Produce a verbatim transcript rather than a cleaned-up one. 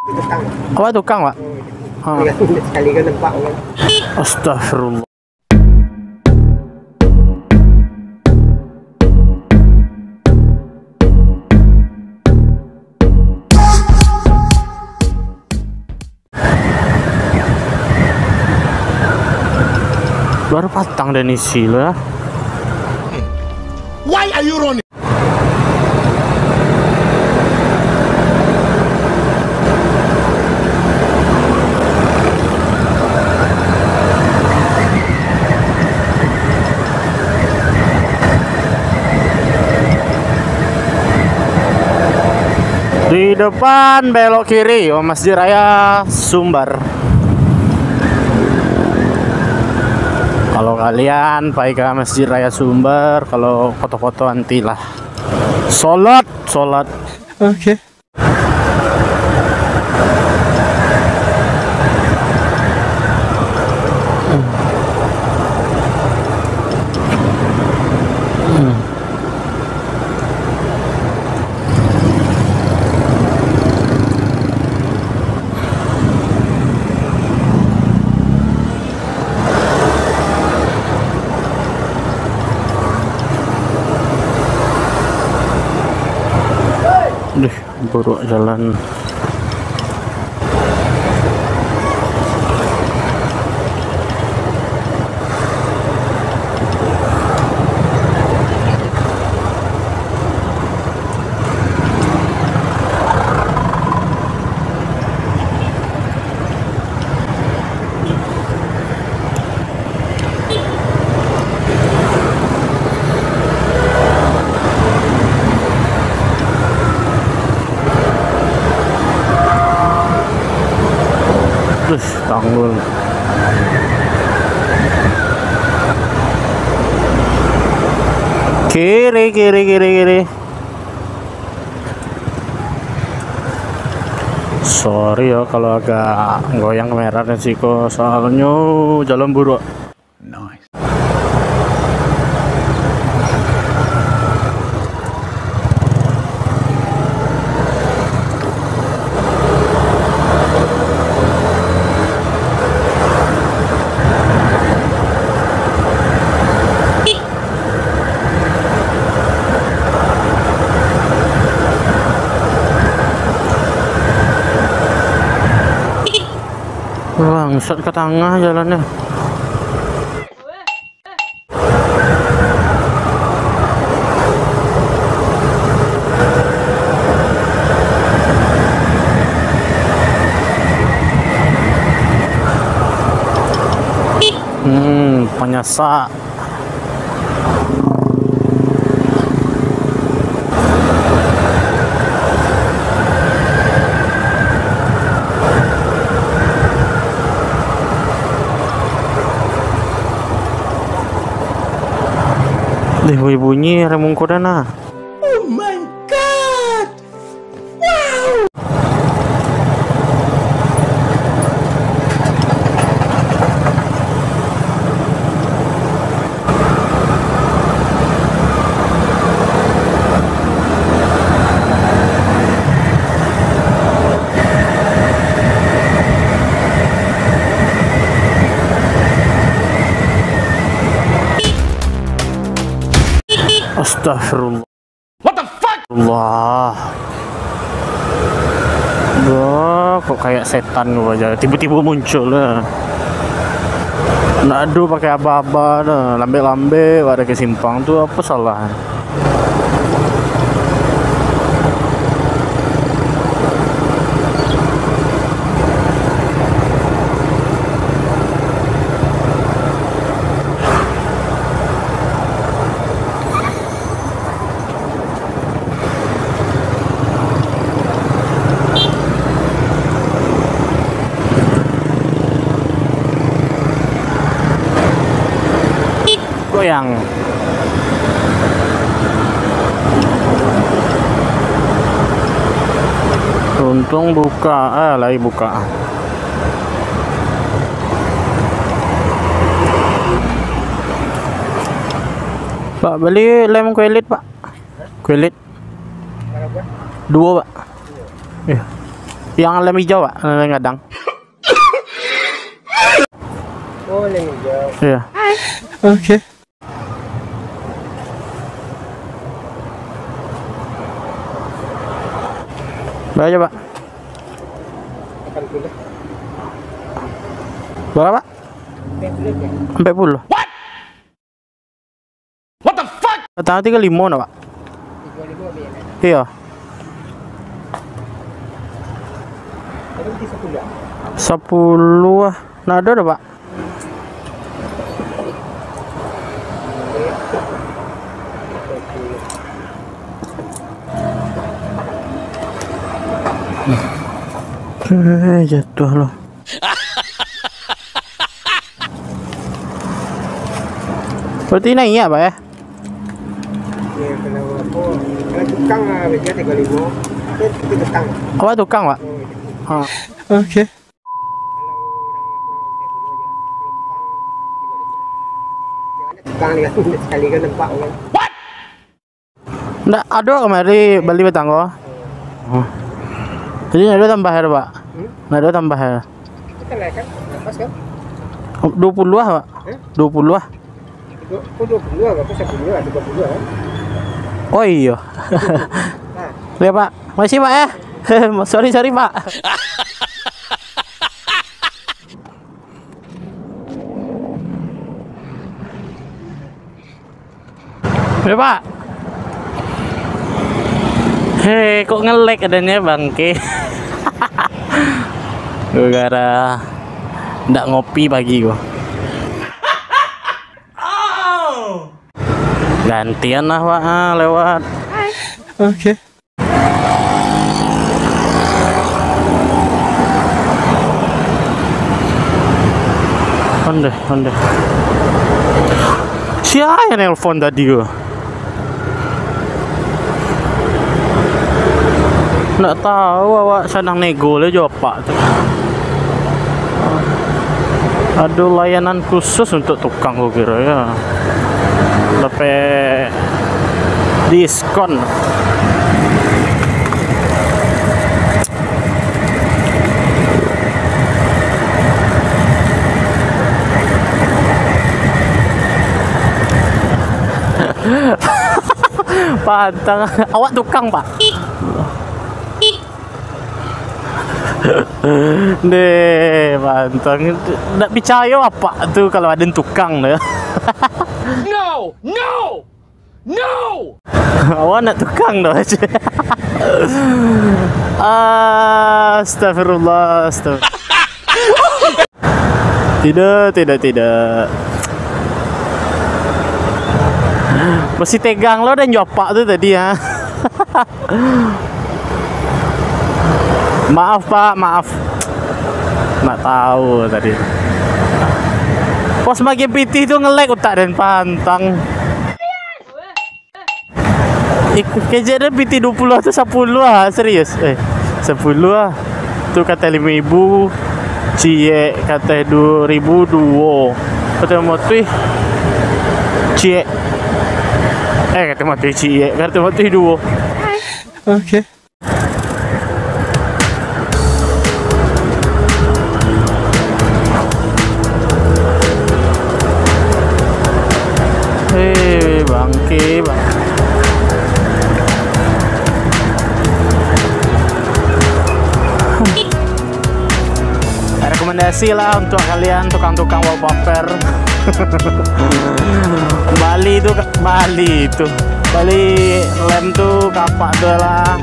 Tukang. Awak tukang, Pak? Ha. Sekali kan nampak kan. Astagfirullah. Baru patang den isi lah. Why are you running? Di depan belok kiri, oh, Masjid Raya Sumbar. Kalau kalian pai ka Masjid Raya Sumbar, kalau foto-foto nantilah. Salat, salat. Oke. Duh, buruak jalan. Terus tanggul. Kiri, kiri, kiri, kiri. Sorry ya kalau agak goyang kamera dan siko, soalnyo jalan buruak. Nice. Bangsat, ka tangah jalannyo. Hmm, panyasak. Deh, bunyi-bunyi rem ungkudan ah. Oh my God! Wow! Astagfirullah. What the fuck? Allah. Wah, kok kayak setan gitu aja. Tiba-tiba muncul lah. Nak ado pakai aba-aba dah. Lambek-lambek, ada ke simpang tu, apa salah? Goyang. Untung buka, ah, lai buka. Pak, bali lem kulit, Pak. Kulit. Duo, Pak. Iya. Yang lem hijau, Pak, lem gadang. Oh, lem hijau. Iya. Oke. Berapa, Pak? Delapan puluh. Berapa, Pak? Empat puluh. Empat puluh. What? What the fuck? Pertama tiga lima nak, Pak? Tiga lima habis, ya? Iya. Tapi di sepuluh, ya? Sepuluh ah. Nak ada dah, Pak? Eh, jatuh loh. Berarti naik ya, Pak, ya? Ya, kalau apa, kalau tukang lah, biasa tiga lima. Itu, itu tukang. Awak tukang, Pak? Oh, itu. Ha. Oke. Kalau orang apa, kayak dulu aja. Kalau tukang, tiga lima. Jangan tukang ni kan, sekali kan nampak kan. What? Ndak ado kamari bali batanggo. Oh. Jadi ndak ado tambah ya, Pak? Hmm? Ndak ado tambah ya. Kita naik kan? Lepas kan? Dua puluh ah, Pak. Eh? Dua puluh ah. Dua, kok dua puluh ah? Berapa? Sepuluh ah, tiga puluh ah, kan? Oh iyo. Nah. Ya, Pak. Makasih, Pak, ya. Sorry, sorry, Pak. Ya, Pak. Hei, kok nge-lag adanya, bangke? Gara-gara ndak ngopi pagi ko. Gantian lah, Pak, ah, lewat. Oke. Ondeh, ondeh. Sia yang nelpon tadi ko? Ndak tahu awak sadang nego le jo apak tu. Ado layanan khusus untuk tukang, kukiro, ya. Dapek diskon. Pantang. Awak tukang, Pak? Deh, pantang. Ndak picayo apak tu kalau ado tukang tu. No! No! No! Awak nak tukang tu aja. Astagfirullah, astagfirullah. Tidak, tidak, tidak. Masih tegang lo dan jo apak tu tadi, ha. Maaf, Pak, maaf. Ndak tahu tadi. Pas makin pitih tu nge-lag utak den pantang. Ik-, kecek den pitih dua puluh atau sapuluh ah, serius. Eh, sapuluh ah. Tu kato limo ribu, ciek kato dua ribu duo. Kato matuih ciek. Eh, kato matuih ciek, kato matuih duo. Oke. Eh, bangke, bang. Rekomendasi lah untuk kalian tukang-tukang wallpaper. Bali tu, Bali tu. Bali lem tu ka apak tu lah.